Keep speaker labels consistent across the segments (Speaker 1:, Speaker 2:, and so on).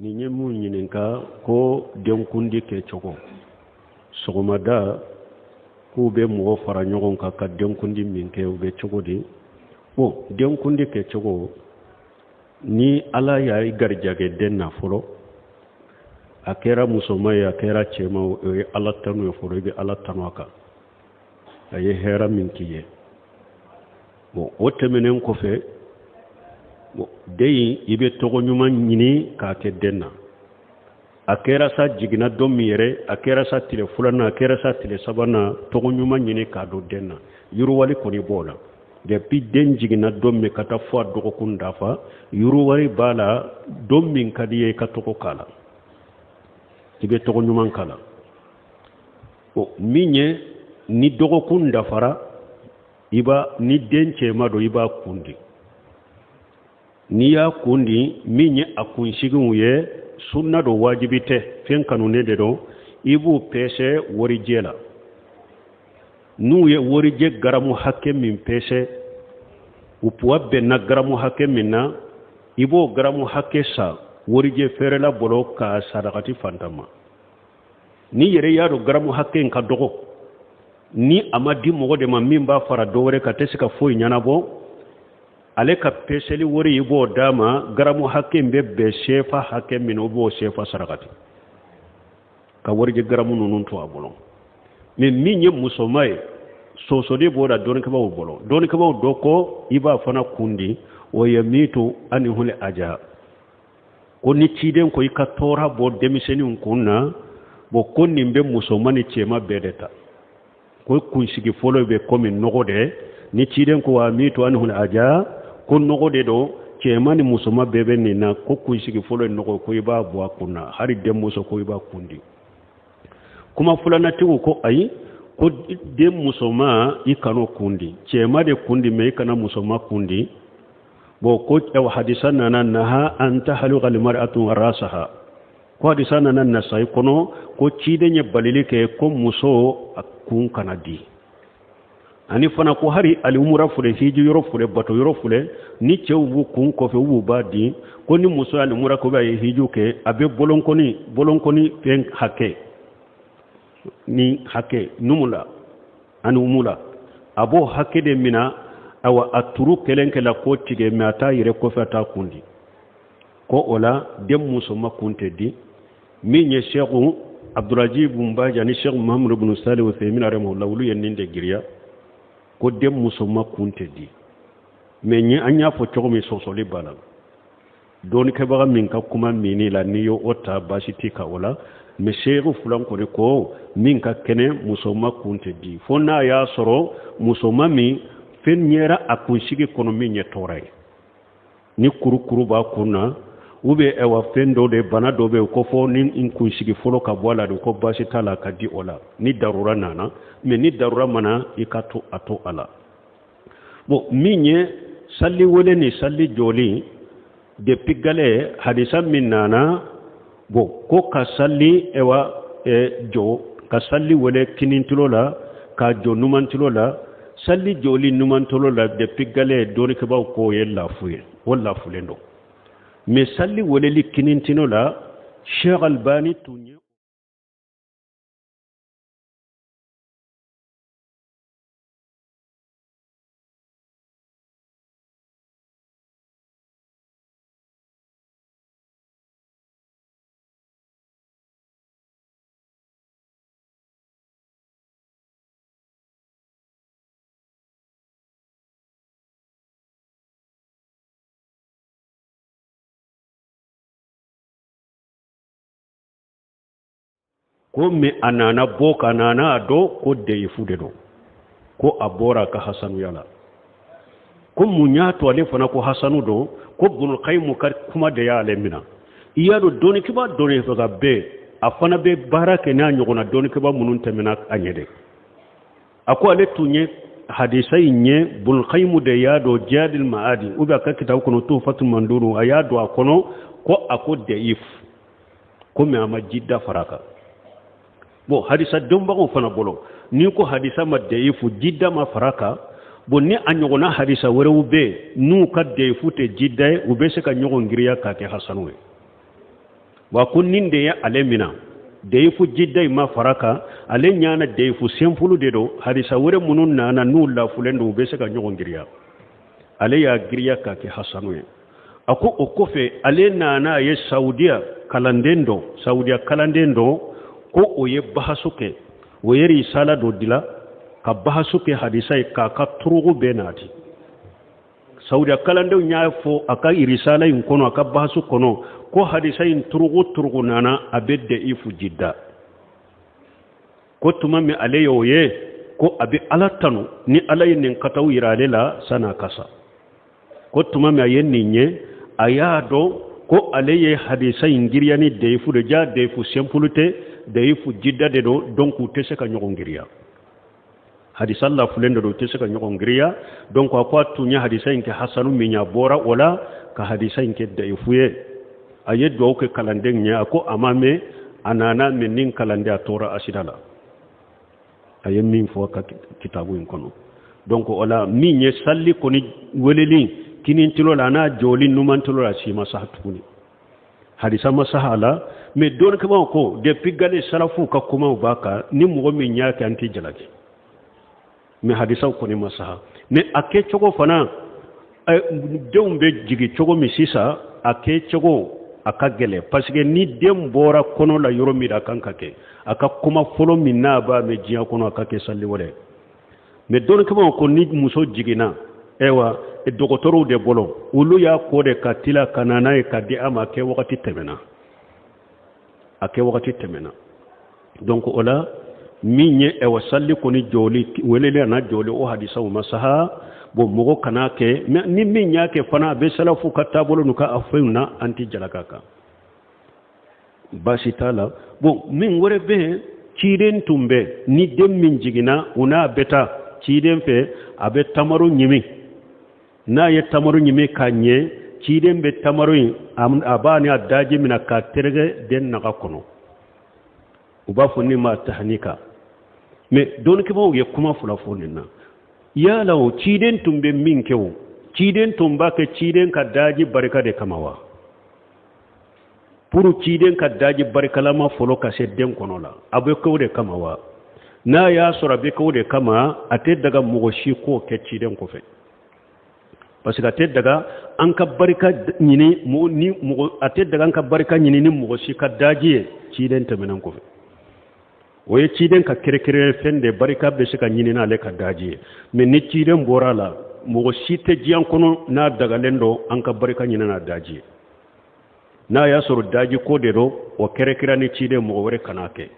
Speaker 1: Nin ye mun ɲininka ko denkundi kɛcogo sɔgɔmada k'u bɛ mɔgɔ fara ɲɔgɔn kan ka denkundi min kɛ u bɛ cogo di? Bon, denkundi kɛcogo, ni Ala y'a i garijɛgɛ den na fɔlɔ, a kɛra musoman ye, a kɛra cɛman, o ye Ala tanu ye fɔlɔ. I bɛ Ala tanu a kan, a ye hɛrɛ min k'i ye. Bon, o tɛmɛnen kɔfɛ, bon, den in, i bɛ tɔgɔ ɲuman ɲini k'a kɛ den na. A kɛra sa jiginna don min yɛrɛ, a kɛra sa tile filanan, a kɛra sa tile sabanan, tɔgɔ ɲuman ɲini k'a don den na. Yiriwali kɔni b'o la. Depuis den jiginna don min ka taa fo a dɔgɔkun dafa, yiriwali b'a la. Don min ka di i ye, i ka tɔgɔ k'a la, i bɛ tɔgɔ ɲuman k'a la. O min ye, ni dɔgɔkun dafara, i b'a, ni den cɛma don, i b'a kun di. N'i y'a kun di, min ye a kunsigiw ye, sunna don, wajibi tɛ, fɛn kanunen de don, i b'u pɛsɛ warijɛ la. N'u ye warijɛ garamu hakɛ min pɛsɛ, u puwa bɛnna garamu hakɛ min na, i b'o garamu hakɛ san warijɛ feerela bolo k'a sadakati fantan ma. N'i yɛrɛ y'a dɔn garamu hakɛ in ka dɔgɔ, ni a ma di mɔgɔ de ma min b'a fara dɔ wɛrɛ kan, tɛ se ka foyi ɲɛnabɔ, ale ka peseli wari, i b'o d'a ma. Garamu hakɛ in bɛ bɛn sefa hakɛ min, o b'o sefa sarakati ka warijɛ garamu ninnu to a bolo. Mais min ye musoma ye, sɔsɔli b'o la dɔnnikɛbaaw bolo. Dɔnnikɛbaaw dɔ ko i b'a fana kun di o ye mitu ani huli aja, ko ni ciden ko i ka tɔɔrɔ bɔ denmisɛnninw kun na, bon, ko nin bɛ musoman ni cɛman bɛɛ de ta, ko kunsigi fɔlɔ bɛ komi nɔgɔ de. Ni ciden ko wa mitu anhu aja, ko nɔgɔ de don, cɛman ni musoman bɛɛ bɛ nin na, ko kunsigi fɔlɔ ye nɔgɔ, ko i b'a bɔ a kun na, hali denmuso, ko i b'a kun di. Kuma filanatigiw ko ayi, ko den musoman, i kan'o kun di, cɛman de kun di, mais i kana musoman kun di. Bon, ko hadisa nana naha an tahluqa almar'atu rasaha, ko hadisa nana Nasayi kɔnɔ ko ciden ye balili kɛ ko muso a kun kana di. Ani fana ko hari alimura filɛ, hiji yɔrɔ filɛ, bato yɔrɔ filɛ, ni cɛw b'u kun kɔfɛ, u b'u b'a di, ko ni muso alimura ko b'a ye hiju kɛ, a bɛ bolonkɔni fɛn hakɛ ni hakɛ numula ani umula, a b'o hakɛ de mina. Awa, a turu kelen kɛla k'o tigɛ, mais a t'a yɛrɛ kɔfɛ, a t'a kun di. Ko o la den musoman kun tɛ di. Min ye Sɛku Abdulaziz bun Baji ani Sɛku Muhamadu bun Salih Uthaymin rahimahullah, olu ye nin de giriya ko den musoman kun tɛ di. Mais ɲɛ an y'a fɔ cogo min, sɔsɔli b'a la. Dɔnnikɛbaga min ka kuma mini la, n'i y'o ta, baasi t'i kan o la. Mais seeku filan kɔni ko min ka kɛnɛ, musoman kun tɛ di, fo n'a y'a sɔrɔ musoman min fɛn yera a kunsigi kɔnɔ min ye tɔɔrɔ ye, ni kurukuru b'a kun na, ou bien ɛwa fɛn dɔ de, bana dɔ bɛ yen ko fɔ ni n kunsigi fɔlɔ ka bɔ a la de, ko baasi t'a la ka di o la ni darura nana. Mais ni darura ma na, i ka to a to a la. Bon, min ye sali wele ni sali jɔli, depuis galɛ hadisa min nana, bon, ko ka sali ɛwa jɔ, ka sali wele kinintilo la ka jɔ numantulo la, sali jɔli numantulo la, depuis galɛ dɔnnikɛbaaw k'o ye lafu ye, o lafulen don. Mais sali weleli kinintino la, Cheikh Albani tun ye ko mais a nana bɔ ka nana a dɔn ko deyifu de don, ko a bɔra a ka hasanuya la. Ko mun y'a to ale fana ko hasanu don? Ko Bunul Kayimu ka kuma de y'ale minɛ. I y'a dɔn dɔnnikɛbaa dɔnnibaga bɛɛ, a fana bɛ baara kɛ n'a ɲɔgɔnna dɔnnikɛbaa minnu tɛmɛna a ɲɛ de. A ko ale tun ye hadisa in ye, Bunul Kayimu de y'a dɔn Jadil Maadi ou bien a ka kitabu kɔnɔ Tuhfatul Manduru, a y'a don a kɔnɔ ko a ko dɛyif, ko mais a ma jida fara a kan. Bon, hadisa dɔnbagaw fana bolo, n'i ko hadisa ma dɛyifu, jida ma fara a kan, bon, ni a ɲɔgɔnna hadisa wɛrɛw bɛ yen n'u ka dɛyifu tɛ jida ye, u bɛ se ka ɲɔgɔn giriya k'a kɛ hasanu ye. Wa ko nin de ye ale mina deyifu jida in ma fara kan, ale ɲana deyifu senfulu de don. Hadisa wɛrɛ minnu nana n'u lafulen don, u bɛ se ka ɲɔgɔn giriya. Ale y'a giriya k'a kɛ hasanu ye. A ko o kɔfɛ, ale nana a ye Saudiya kalanden dɔ, Saudiya kalanden dɔ ko o ye bahasu kɛ, o ye risala dɔ dila ka bahasu kɛ hadisa ye k'a ka turugu bɛɛ nati. Saudiya kalandenw y'a fɔ a ka risala in kɔnɔ, a ka bahasu kɔnɔ, ko hadisa in turugu turugu nana, a bɛ daifu jida. Ko tuma min ale y'o ye, ko a bɛ Ala tanu ni Ala ye nin kataw yira ale la san'a ka sa. Ko tuma min a ye nin ye, a y'a dɔn ko ale ye hadisa in giriya ni deyifu de ja, deyifu sɛnpulu tɛ, deyifu jida de don. Donc u tɛ se ka ɲɔgɔn giriya, hadisa lafulen de don, u tɛ se ka ɲɔgɔn giriya. Donc a ko a tun ye hadisa in kɛ hasanu min ye, a bɔra o la ka hadisa in kɛ dayifu ye. A ye duwawu kɛ kalanden ye. A ko a ma mɛn, a nana mɛn ni kalanden a tora asida la, a ye min fɔ ka kitabu in kɔnɔ. Donc o la, min ye salli kɔni weleli kinin tulo la, a n'a jɔli numan tulo la, si ma saha tuguni, hadisa ma saha a la. Mais dɔnnikɛbaaw ko depuis gale salafuw ka kumaw b'a kan, ni mɔgɔ min y'a kɛ, an tɛ jalaki, mais hadisaw kɔni ma saha. Mais a kɛcogo fana, denw bɛ jigin cogo min sisan, a kɛcogo a ka gɛlɛn, parce que ni den bɔra kɔnɔ la yɔrɔ min, a kan ka kɛ a ka kuma fɔlɔ min n'a b'a mɛn diɲɛ kɔnɔ, a ka kɛ salli wɛrɛ. Mais dɔnnikɛbaaw ko ni muso jiginna, ayiwa, dɔgɔtɔrɔw de bolo, olu y'a ko de ka tila ka na n'a ye ka di a ma, kɛ wagati tɛmɛna, a kɛ wagati tɛmɛna. Donc o la, min ye ɛwa salli kɔni jɔli weleli a n'a jɔli, o hadisaw ma saha. Bon, mɔgɔ kana kɛ, ni min y'a kɛ fana, a bɛ salafu ka taabolo n'u ka a fɛnw na, an tɛ jalaka kan, baasi t'a la. Bon, min wɛrɛ bɛ yen, ciden tun bɛ ni den min jiginna, u n'a bɛ taa ciden fɛ, a bɛ tamaro ɲimi. N'a ye tamaro ɲimi ka ɲɛ, ciden bɛ tamaro in, a b'a ni a daji minɛ k'a tereke den naga kɔnɔ. U b'a fɔ nin ma tahanika. Mais dɔnnikɛbaaw ye kuma fila fɔ nin na. Yala o ciden tun bɛ min kɛ, o ciden tun b'a kɛ ciden ka daji barika de kama wa? Pour ciden ka daji barikalama fɔlɔ ka se den kɔnɔ la, a bɛ kɛ o de kama wa? N'a y'a sɔrɔ a bɛ kɛ o de kama, a tɛ daga mɔgɔ si k'o kɛ ciden kɔfɛ, parce que a tɛ daga an ka barika ɲini ni mɔgɔ, a tɛ daga an ka barika ɲini ni mɔgɔ si ka daji ye ciden tɛmɛnen kɔfɛ. O ye ciden ka kɛrɛkɛrɛ fɛn de, barika bɛ se ka ɲini n'ale ka daji ye. Mais ni ciden bɔra a la, mɔgɔ si tɛ diɲɛ kɔnɔ n'a dagalen don an ka barika ɲini n'a daji ye. N'a y'a sɔrɔ daji ko de don, o kɛrɛkɛrɛ ni ciden, mɔgɔ wɛrɛ kan'a kɛ.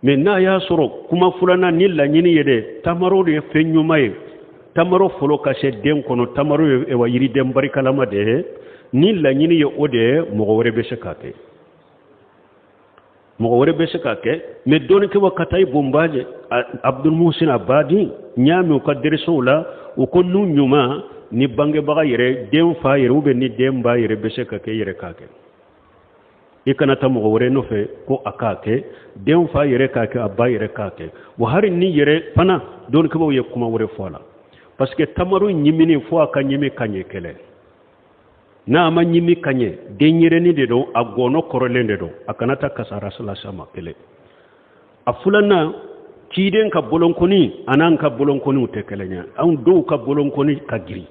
Speaker 1: Mais n'a y'a sɔrɔ kuma filanan ni laɲini ye de, tamaro de ye fɛn ɲuman ye, tamaro fɔlɔ ka se den kɔnɔ, tamaro ye wa yiriden barikalama de ye, ni laɲini ye o de ye, mɔgɔ wɛrɛ bɛ se k'a kɛ, mɔgɔ wɛrɛ bɛ se k'a kɛ. Mais dɔnnikɛbaw ka taa i bonbaje Abdul Muhsin Abadi n y'a mɛn u ka derisow la, u ko n'u ɲuman ni bangebaga yɛrɛ, den fa yɛrɛ ou bien ni den ba yɛrɛ bɛ se ka kɛ, yɛrɛ k'a kɛ. I kana taa mɔgɔ wɛrɛ nɔfɛ ko a k'a kɛ, den fa yɛrɛ k'a kɛ, a ba yɛrɛ k'a kɛ. Wa hali ni yɛrɛ fana, dɔnnikɛbaw ye kuma wɛrɛ fɔ a la, parce que tamaro ɲimini fo a ka ɲimi ka ɲɛ kɛlɛ. N'a ma ɲimi ka ɲɛ, denyɛrɛnin de don, a gɔnɔ kɔrɔlen de don, a kana taa kasara las'a ma kɛlɛ. A filanan, ciden ka bolonkɔni an'an ka bolonkɔniw tɛ kelen ye. Anw dɔw ka bolonkɔni ka girin,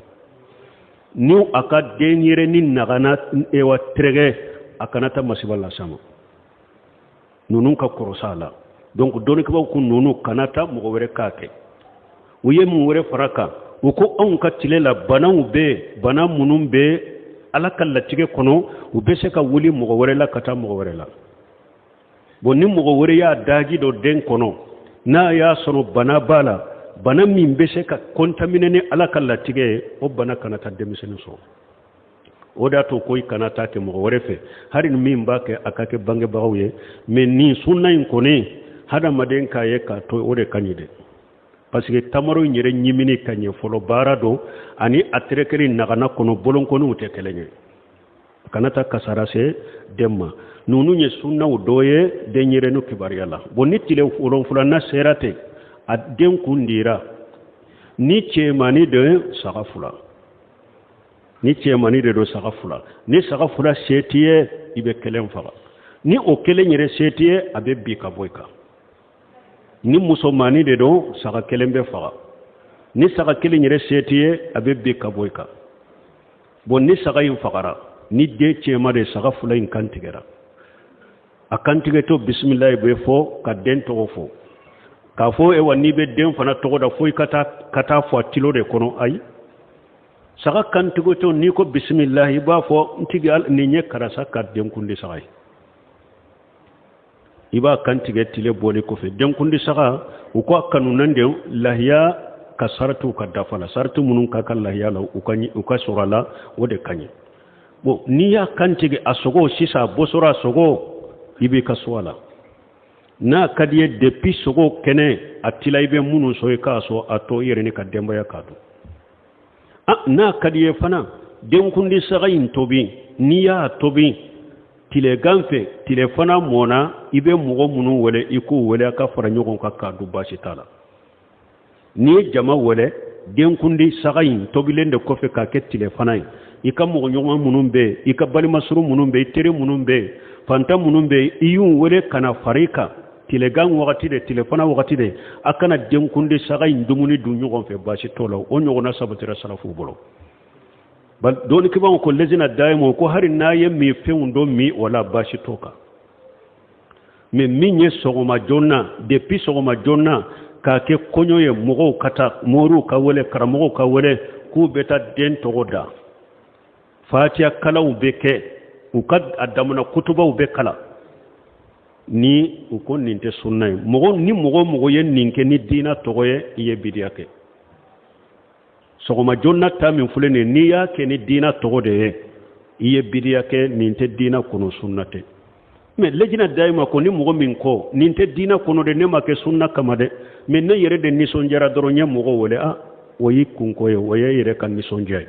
Speaker 1: ni a ka denyɛrɛnin nagana ewa tɛrɛgɛ, a kana taa masiba las'a ma. Ninnu ka kɔrɔsa a la. Donc dɔnnikɛbaw ko ninnu kana taa mɔgɔ wɛrɛ k'a kɛ. U ye mun wɛrɛ fara kan? U ko anw ka tile la, banaw bɛ yen, bana minnu bɛ Ala ka latigɛ kɔnɔ, u bɛ se ka wuli mɔgɔ wɛrɛ la ka taa mɔgɔ wɛrɛ la. Bon, ni mɔgɔ wɛrɛ y'a daji dɔ den kɔnɔ, n'a y'a sɔrɔ bana b'a la, bana min bɛ se ka contaminer ni Ala ka latigɛ ye, o bana kana taa denmisɛnnin sɔrɔ. O de y'a to ko i kana taa kɛ mɔgɔ wɛrɛ fɛ, hali ni min b'a kɛ, a ka kɛ bangebagaw ye. Mais nin sunna in kɔni, hadamaden k'a ye k'a to, o de ka ɲi dɛ, parce que tamaro in yɛrɛ ɲimini ka ɲɛ fɔlɔ baara don, ani a terekeri nagana kɔnɔ, bolonkɔniw tɛ kelen ye, a kana taa kasara se den ma. Ninnu ye sunnaw dɔ ye denyɛrɛnin kibaruya la. Bon, ni tile wolonfilana sera ten, a den kun dira, ni cɛmannin don, saga 2. Ni cɛmani de don, saga fila. Ni saga fila se t'i ye, i bɛ kelen faga. Ni o kelen yɛrɛ se t'i ye, a bɛ bin ka bɔ i kan. Ni musomani de don, saga kelen bɛ faga. Ni saga kelen yɛrɛ se t'i ye, a bɛ bin ka bɔ i kan. Bon, ni saga in fagara, ni den cɛma de, saga fila in kan tigɛra. A kantigɛtɔ, bisimilayi bɛ fɔ ka den tɔgɔ fɔ, k'a fɔ ewa n'i bɛ den fana tɔgɔ da, fo i ka taa fɔ a tilo de kɔnɔ. Ayi, saga kantigɛtɔ, n'i ko bisimilayi, i b'a fɔ: n tigi, nin ye karisa ka denkundi saga ye. I b'a kantigɛ tile bɔli kɔfɛ. Denkundi saga, u ko a kanunen de lahiya ka saratiw ka dafa la. Sarati minnu ka kan lahiya la, u ka sɔrɔ a la, o de ka ɲi. Bon, n'i y'a kantigɛ, a sogo sisan, a bɔsɔrɔ, a sogo, i b'i ka so a la. N'a ka di ye, depuis sogo kɛnɛ a tila, i bɛ minnu sɔn, i k'a sɔn a to i yɛrɛ ni ka denbaya k'a dun. Ah, n'a ka di ye fana, denkundi saga in tobi. N'i y'a tobi tilegan fɛ, tilefana mɔna, i bɛ mɔgɔ minnu wele, i k'u wele, a ka fara ɲɔgɔn kan k'a dun, baasi t'a la. N'i ye jama wele, denkundi saga in tobilen de kɔfɛ k'a kɛ tilefana ye, i ka mɔgɔ ɲɔgɔn minnu bɛ yen, i ka balimasuru minnu bɛ yen, i teri minnu bɛ yen, fantan minnu bɛ yen, i y'u wele ka na fara i kan tilegan wagati de, tilefana wagati de, a kana denkundi saga in dumuni dun ɲɔgɔn fɛ, baasi t'o la. O ɲɔgɔnna sabatira salafuw bolo. Dɔnnikɛbaaw ko lajina dayimu ko hali n'a ye min fɛnw dɔ min, o la baasi t'o kan. Mais min ye sɔgɔma joona, depuis sɔgɔma joona k'a kɛ kɔɲɔ ye, mɔgɔw ka taa, moriw ka wele, karamɔgɔw ka wele, k'u bɛ taa den tɔgɔ da, fatiya kalaw bɛ kɛ, u ka a damana kutubaw bɛ kala ni u ko nin tɛ sunna ye. Mɔgɔ ni mɔgɔ mɔgɔ ye nin kɛ ni diina tɔgɔ ye, i ye bidiya kɛ. Sɔgɔma joona ta min filɛ nin ye, n'i y'a kɛ ni diina tɔgɔ de ye, i ye bidiya kɛ. Nin tɛ diina kɔnɔ, sunna tɛ. Mais lejina dayima ko ni mɔgɔ min ko nin tɛ diina kɔnɔ de, ne ma kɛ sunna kama dɛ, mais ne yɛrɛ de nisɔndiyara dɔrɔn, n ye mɔgɔ wele, ah, o y'i kunko ye, o ye yɛrɛ ka nisɔndiya ye.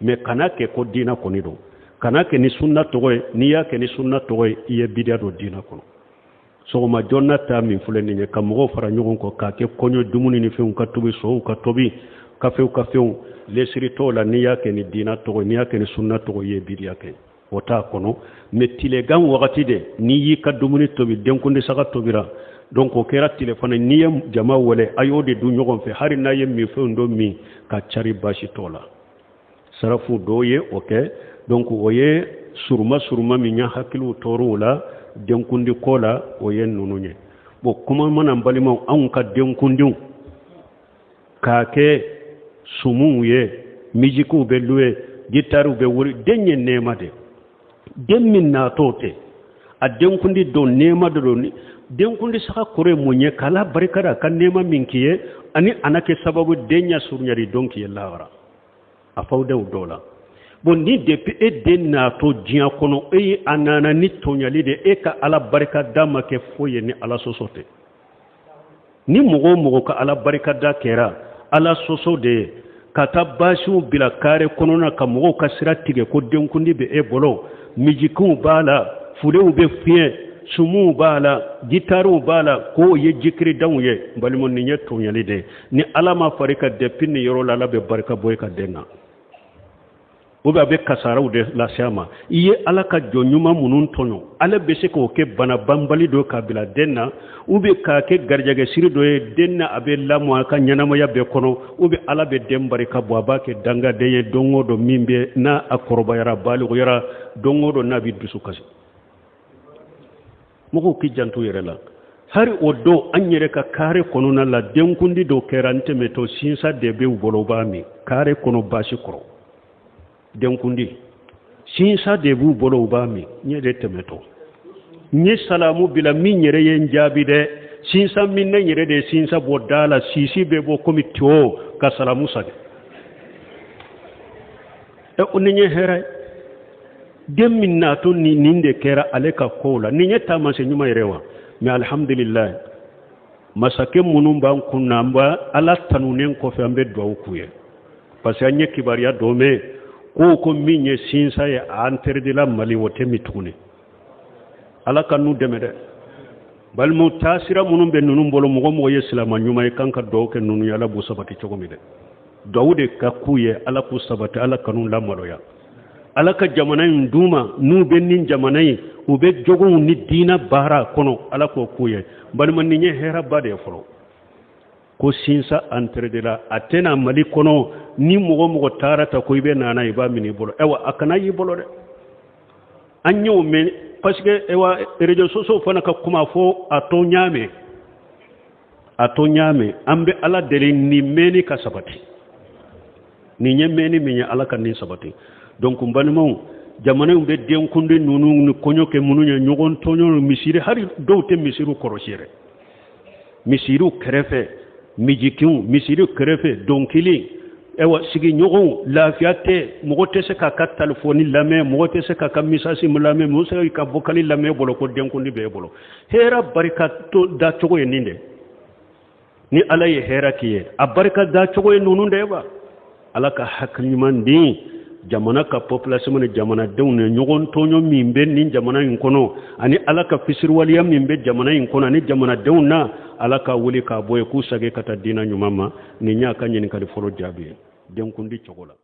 Speaker 1: Mais kana kɛ ko diina kɔni don, kana kɛ ni sunna tɔgɔ ye. N'i y'a kɛ ni sunna tɔgɔ ye, i ye bidiya don diina kɔnɔ. Sɔgɔma joona ta min filɛ nin ye, ka mɔgɔw fara ɲɔgɔn kan k'a kɛ kɔɲɔ dumuni ni fɛnw ka tobi, sow ka tobi, kafew ka fɛnw lesiri t'o la. N'i y'a kɛ ni diina tɔgɔ ye, n'i y'a kɛ ni sunna tɔgɔ ye, i ye bidiya kɛ, o t'a kɔnɔ. Mais tilegan wagati de, n'i y'i ka dumuni tobi, denkundi saga tobira, donc o kɛra tilefana, n'i ye jama wele, a y'o de dun ɲɔgɔn fɛ. Hali n'a ye minfɛnw dɔ min ka cari, baasi t'o la. Sarafu dɔw ye o kɛ. Donc o ye suruma suruma min ye hakiliw tɔɔrɔw la denkundi ko la, o ye ninnu ye. Bon, kuma mana, n balimaw, anw ka denkundiw k'a kɛ sumuw ye, mizikiw bɛ luwe, gitariw bɛ wuli. Den ye nɛɛma de. Den min natɔ tɛ a denkundi don, nɛɛma de don. Denkundi saga kɔrɔ ye mun ye? K'ala barika da a ka nɛɛma min k'i ye, ani a na kɛ sababu den ɲɛ surunyali don k'i ye lahara a fawudaw dɔw la. Bon, ni depuis e den natɔ diɲɛ kɔnɔ, e ye a nana ni tɔɲali de, e ka ala barika da ma kɛ foyi ye ni ala sɔsɔ tɛ. Ni mɔgɔ o mɔgɔ ka ala barika da kɛra ala sɔsɔ de ye, ka taa baasiw bila kare kɔnɔna, ka mɔgɔw ka sira tigɛ ko denkundi bɛ e bolo, mizikiw b'a la, fulew bɛ fiɲɛ, sumuw b'a la, gitariw b'a la, k'o ye jikiridanw ye, n balima, nin ye tɔɲali de ye. Ni ala ma fari ka depuis nin yɔrɔ la, ala bɛ barika bɔ i ka den na, ou bien a bɛ kasaraw de lase a ma. I ye ala ka jɔn ɲuman minnu tɔɲɔ, ala bɛ se k'o kɛ bana banbali dɔ k'a bila den na, ou bien k'a kɛ garijɛgɛ siri dɔ ye den na, a bɛ lamɔ a ka ɲɛnamaya bɛɛ kɔnɔ, ou bien ala bɛ den barika bɔ, a b'a kɛ dangaden ye don o don min bɛ n'a a kɔrɔbayara, baliguyara, don o don n'a bɛ dusu kasi. Mɔgɔw k'i janto yɛrɛ la. Hari o don, an yɛrɛ ka kare kɔnɔna la, denkundi dɔ kɛra n tɛmɛtɔ, sinsa de bɛ u bolo, u b'a min kare kɔnɔ, baasi kɔrɔ. Denkundi sinsa de b'u bolo, u b'a min. N ye de tɛmɛtɔ, n ye salamu bila, min yɛrɛ ye n jaabi dɛ, sinsa min ne yɛrɛ de ye sinsa bɔ da la, sisi bɛ bɔ komi tiwo, ka salamu sagi. Ɛ, o ni ye hɛrɛ ye. Den min natɔ ni nin de kɛra ale ka kow la, nin ye taamasiyɛn ɲuman yɛrɛ wa? Mais alhamdulilayi, masakɛ minnu b'an kun na, an b'a ala tanunen kɔfɛ, an bɛ duwawu k'u ye, parce que an ye kibaruya dɔ mɛn ko min ye sinsa ye, a interdit Mali, o tɛ min tuguni. Ala ka n'u dɛmɛ dɛ. Balimaw, taasira minnu bɛ ninnu bolo, mɔgɔ mɔgɔ ye silama ɲuman ye, kan ka duwawu kɛ ninnu ye, ala b'u sabati cogo min dɛ. Duwawu de ka k'u ye, Ala k'u sabati, Ala kan'u lamaloya, Ala ka jamana in d'u ma. N'u bɛ nin jamana in, u bɛ jogow ni diina baara kɔnɔ, Ala k'o k'u ye. Balima, nin ye hɛrɛba de ye fɔlɔ ko sinsa interdira, a tɛna Mali kɔnɔ. Ni mɔgɔ mɔgɔ taara ta ko i bɛ nana, i b'a minɛ i bolo. Ayiwa, a kana y'i bolo dɛ, an y'o mɛn, parce que ayiwa, réseaux sociaux fana ka kuma fɔ a to ɲaamɛ, a to ɲaamɛ. An bɛ Ala deli nin mɛnni ka sabati. Nin ye mɛnni min ye, Ala ka nin sabati. Donc n balimaw, jamanaw bɛ denkundi ninnu ni kɔɲɔ kɛ minnu ye, ɲɔgɔn tɔɲɔ, misiri, hali dɔw tɛ misiriw kɔlɔsi yɛrɛ, misiriw kɛrɛfɛ mijikiw, misiriw kɛrɛfɛ dɔnkili. Ayiwa, sigiɲɔgɔnw lafiya tɛ, mɔgɔ tɛ se k'a ka talifɔni lamɛn, mɔgɔ tɛ se k'a ka message lamɛn, mɔgɔ tɛ se k'a ka vocal lamɛn bolo ko denkundi b'e bolo. Hɛrɛ barika da cogo ye nin de. Ni Ala ye hɛrɛ k'i ye, a barika da cogo ye ninnu de ye ba. Ala ka hakili ɲuman di jamana ka population ni jamanadenw ni ɲɔgɔn tɔɲɔ min bɛ nin jamana in kɔnɔ, ani Ala ka fisiriwaleya min bɛ jamana in kɔnɔ ani jamanadenw na, Ala ka wuli k'a bɔ yen, k'u sagi ka taa diinɛ ɲuman ma. Nin y'a ka ɲininkali fɔlɔ jaabi ye denkundi cogo la.